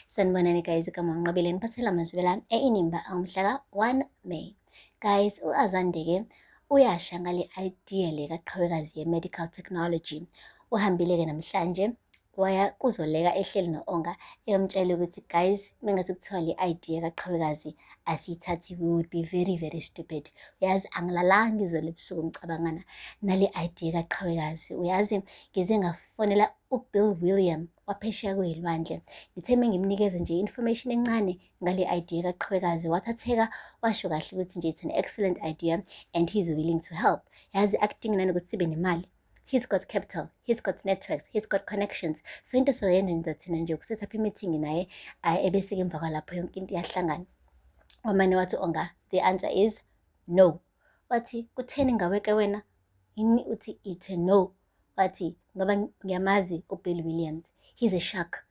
Sanibonani guys, igama uNqobile, niphathela amazwi la e-Inimba angomhla ka-1 May. Guys, u-Azande-ke uyasha ngale idea le kaqhawekazi ye-medical technology. Uhambile-ke namhlanje waya kuZoleka ehleli no-Onga, eyomtshela ukuthi, guys, mengase kuthiwa le idea kaqhawekazi asiyithathi, we would be very very stupid. Uyazi, angilalanga izolo ebusuku ngicabangana nale idea kaqhawekazi. Uyazi, ngize ngafonela uBill William waphesheya kwey'lwandle. Ngithe mengimnikeza nje i-information encane ngale idea kaqhawekazi, wathatheka, washo kahle ukuthi nje it's an excellent idea and he's willing to help. Yazi, akudingi nanokuthi sibe nemali. He's got capital, he's got networks, he's got connections. So into soyenza thina nje ukuset up i-meeting naye, ebese-ke emva kwalapho yonke into iyahlangana. Wamane wathi Onga, "The answer is no." Wathi, "Kutheni ngaweke wena? Yini uthi ithe no?" Wathi, "Ngoba ngiyamazi uBill Williams. He's a shark.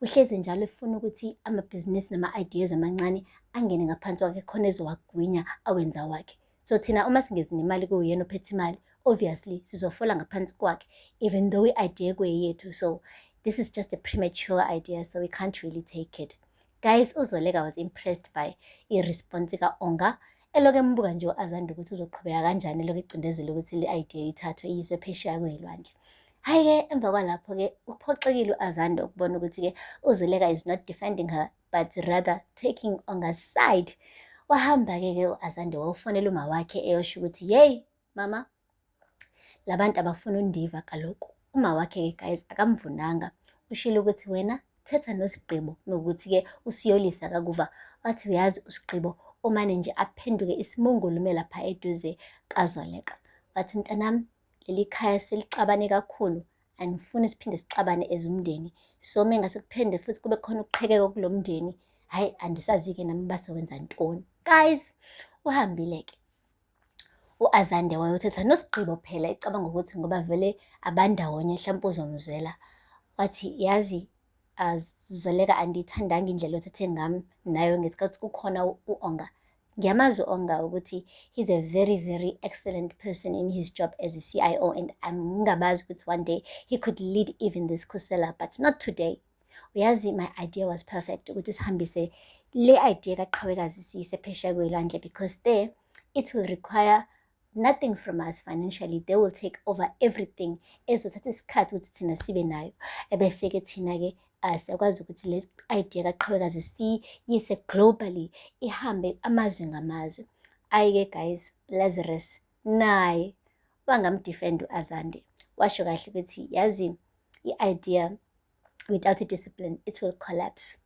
Uhlezi njalo efuna ukuthi amabhizinisi nama-ideas amancane angene ngaphansi kwakhe khona ezowagwinya awenza wakhe. So thina uma singezi nemali kuwuyena ophethe imali, obviously sizofola ngaphansi kwakhe, even though i-idea kuyeyethu. So this is just a premature idea, so we can't really take it." Guys, uZoleka was impressed by i-response ka-Onga. Elokhu embuka nje u-Azande ukuthi uzoqhubeka kanjani, elokhu ecindezela ukuthi le idea ithathwe iyiswe phesheya kwey'lwandle. Hhayi-ke, emva kwalapho-ke uphoxekile u-Azande ukubona ukuthi-ke uZoleka is not defending her but rather taking Onga's side. Wahamba-ke ke u-Azande wawufonela uma wakhe eyosho ukuthi, "Yeyi mama, labantu abafuna undiva kaloku." Uma wakhe-ke, guys, akamvunanga. Ushilo ukuthi, "Wena thetha noSigqibo nokuthi-ke usiyolisa kakuva." Wathi, "Uyazi, uSigqibo umane nje aphenduke isimungulume lapha eduze kaZoleka." Wathi, "Mntanami, leli khaya selixabane kakhulu, angifuni siphinde sixabane as umndeni. So mengase kuphinde futhi kube khona ukuqhekeka kulo mndeni, hhayi, andisazi-ke nami bazokwenza ntoni." Guys, uhambile-ke u-Azande wayothetha noSigqibo phela, ecabanga ukuthi ngoba vele abandawonye hlampe uzomzwela. Wathi, "Yazi Zoleka, andiyithandanga indlela othethe ngami nayo ngesikhathi kukhona u-Onga. Ngiyamazi u-Onga ukuthi he's a very very excellent person in his job as a CIO, and angingabazi ukuthi one day he could lead even this Khusela, but not today. Uyazi, my idea was perfect ukuthi sihambise le idea kaqhawekazi siyise phesheya kwelwandle, because there it will require nothing from us financially. They will take over everything ezothatha isikhathi ukuthi thina sibe nayo. Ebese-ke thina-ke siyakwazi ukuthi le idea kaqhawekazi siyise globally, ihambe amazwe ngamazwe." Ayi-ke guys, Lazarus naye wangamdefend u-Azande. Washo kahle ukuthi, yazi, i-idea without i-discipline, it will collapse.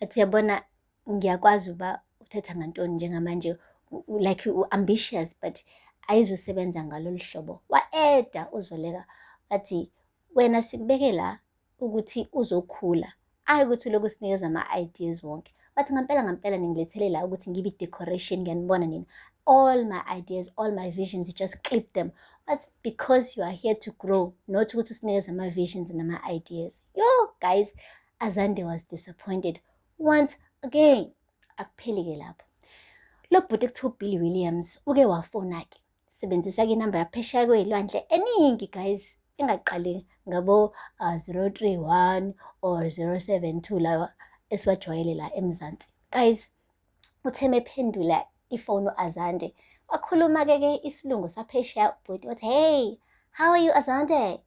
Athi, "Yabona, ngiyakwazi uba uthetha ngantoni njengamanje, like u-ambitious, but ayizusebenza ngalolu hlobo." Wa-eda uZoleka wathi, "Wena sikubeke la ukuthi uzokhula, ayi ukuthi ulokhu usinikeza ama-ideas wonke." Wathi, "Ngampela ngampela ningilethele la ukuthi ngibe i-decoration? Ngiyanibona nina, all my ideas, all my visions, you just clip them." Wathi, "Because you are here to grow, not ukuthi usinikeze ama-visions nama-ideas." Yo guys, Azande was disappointed once again. Akupheli-ke lapho. Lo bhuti ekuthiwa uBill Williams uke wafona-ke, sebenzisa-ke inamba yaphesheya kwey'lwandle eningi guys, engaqali ngabo 031 or 072 lawa esiwajwayele la eMzansi. Guys, uthe mephendula ifoni u-Azande, wakhuluma-ke ke isilungu saphesheya ubhuti, wathi, "Hey, how are you, Azande?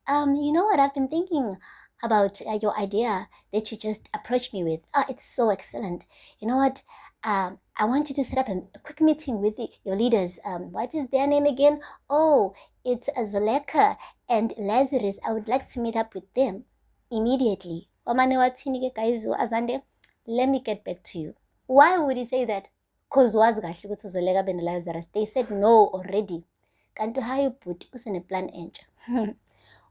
You know what, I've been thinking about your idea that you just approached me with. Oh, it's so excellent. You know what? I want you to set up a quick meeting with your leaders. What is their name again? Oh, it's Zoleka and Lazarus. I would like to meet up with them immediately." Wamane wathini ke guys Azande? "Let me get back to you." Why would he say that? Because wazi kahle ukuthi uZoleka beno Lazarus, they said no already. Kanti hayi, ubhuti useneplan entsha.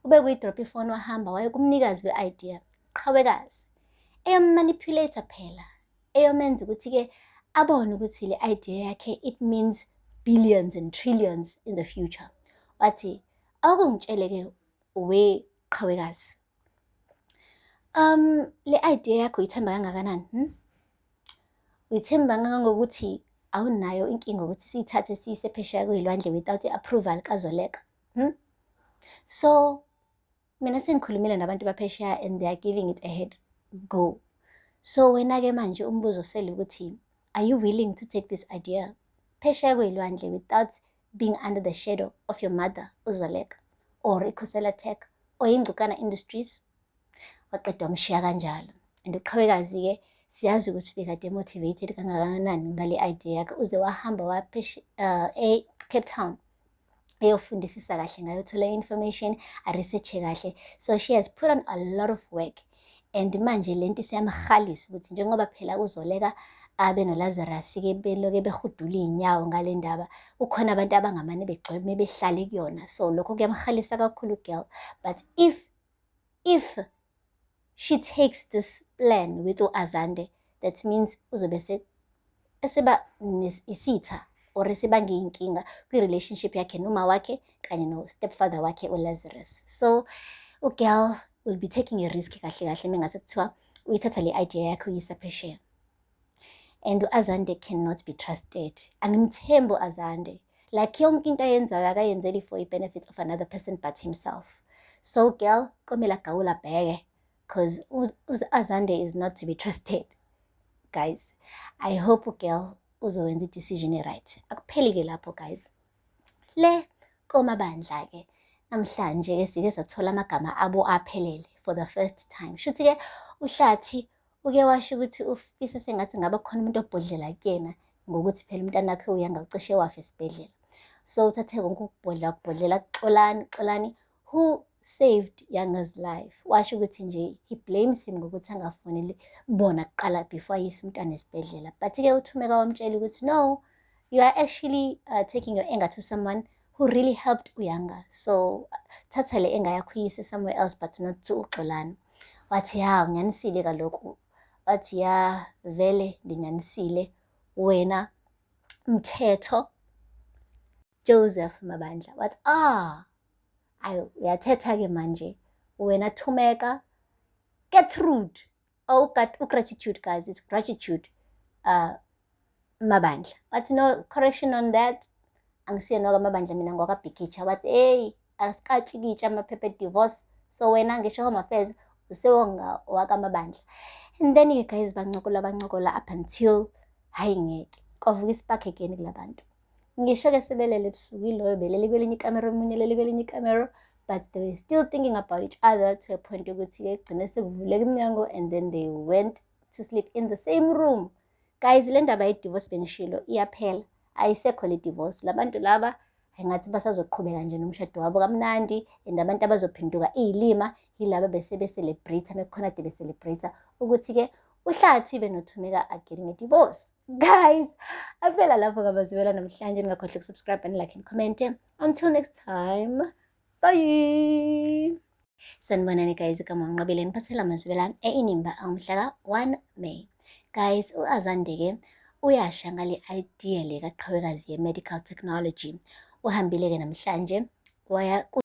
Ube kuyidrop ifoni, wahamba waye kumnikazi we-idea, qhawekazi. Eyommanipulate phela, eyomenza ukuthi-ke abone ukuthi le idea yakhe, it means billions and trillions in the future. Wathi, "Awukungitshele-ke we qhawekazi. Le idea yakho uyithemba kangakanani? Hmm? Uyithemba kangangokuthi awunayo inkinga ukuthi siyithathe siyise phesheya kwey'lwandle without i-approval kaZoleka? Hmm? So, mina sengikhulumile nabantu baphesheya and they are giving it a head go. So wena-ke manje umbuzo sele ukuthi, are you willing to take this idea phesheya kwey'lwandle without being under the shadow of your mother uZoleka or iKhusela Tech or Ingcukana Industries? Waqeda wamshiya kanjalo. And uQhawekazi-ke siyazi ukuthi bekade motivated kangakanani ngale idea yakhe, uze wahamba wapheshe e-Cape Town eyofundisisa kahle ngayo, thola information, a-research kahle. So she has put on a lot of work and manje lento isiyamhalisa ukuthi njengoba phela uZoleka abe noLazarus-ke beloke behudula iy'nyawo ngale ndaba, kukhona abantu abangamane begxome behlale kuyona. So lokho kuyamhalisa kakhulu girl. But if she takes this plan with u-Azande, that means uzobe eseba isitha or esebanga iy'nkinga kwi-relationship yakhe noma wakhe kanye no-stepfather wakhe uLazarus. So u-girl will be taking a risk kahle kahle mengase kuthiwa uyithatha le idea yakhe uyisa phesheya. And u-Azande cannot be trusted. Angimthembi u-Azande. Like, yonke into ayenzayo akayenzeli for i-benefit of another person but himself. So girl, komele agawule abheke because Azande is not to be trusted. Guys, I hope girl uzowenza i-decision e-right. Akupheli-ke lapho, guys. Le komabandla-ke namhlanje-ke sike sathola amagama abo aphelele for the first time. Shuthi-ke uHlathi uke washo ukuthi ufisa sengathi ngabe khona umuntu obhodlela kuyena, ngokuthi phela umntanakhe uYanga ucishe wafa esibhedlela. So uthathe konke ukubhodla, ukubhodlela Xolani, Xolani who saved Yanga's life. Washo ukuthi nje he blames him ngokuthi angafoneli bona kuqala before ayise umntwana esibhedlela. But-ke uThumeka wamtshela ukuthi no, you are actually taking your anger to someone who really helped uYanga. So thatha le anger yakho uyise somewhere else but not to uXolani. Wathi ya, unyanisile kaloku. Wathi ya, vele ndinyanisile wena Mthetho Joseph Mabandla. Wathi ah, ayi, uyathetha-ke manje wena Thumeka Gertrude. Oh, gratitude, guys, it's Gratitude Mabandla. Wathi no, correction on that, angisiyena wakaMabandla mina, ngwakaBhikitsha. Wathi hey, asikatshikitsha amaphepha e-divorce, so wena ngisho Home Affairs usewonga wakaMabandla. And then-ke guys, bancokola, bancokola up until, hayi ngeke, kwavuka i-spark again kula bantu. Ngisho-ke sebelele ebusuku, iloyo belele kwelinye ikamero, omunye elele kwelinye ikamero, but they were still thinking about each other to a point ukuthi-ke kugcine sekuvuleka iminyango and then they went to sleep in the same room. Guys, le ndaba ye-divorce bengishilo iyaphela, ayisekho le divorce. Labantu laba engathi basazoqhubeka nje nomshado wabo kamnandi, and abantu abazophenduka iy'lima yilaba bese be-celebrate mekukhona kade be-celebrate ukuthi-ke uHlathi benoThumeka are getting a divorce. Guys, aphela lapho ngabazibela namhlanje. Ningakhohlwa uku-subscribe and like and comment. Until next time, bye. Sanibonani guys, igama nginqabile niphathela amazwibela e-Inimba angumhla ka-1 May. Guys, u-Azande-ke uyasha ngale idea le kaqhawekazi ye-medical technology. Uhambile-ke namhlanje waya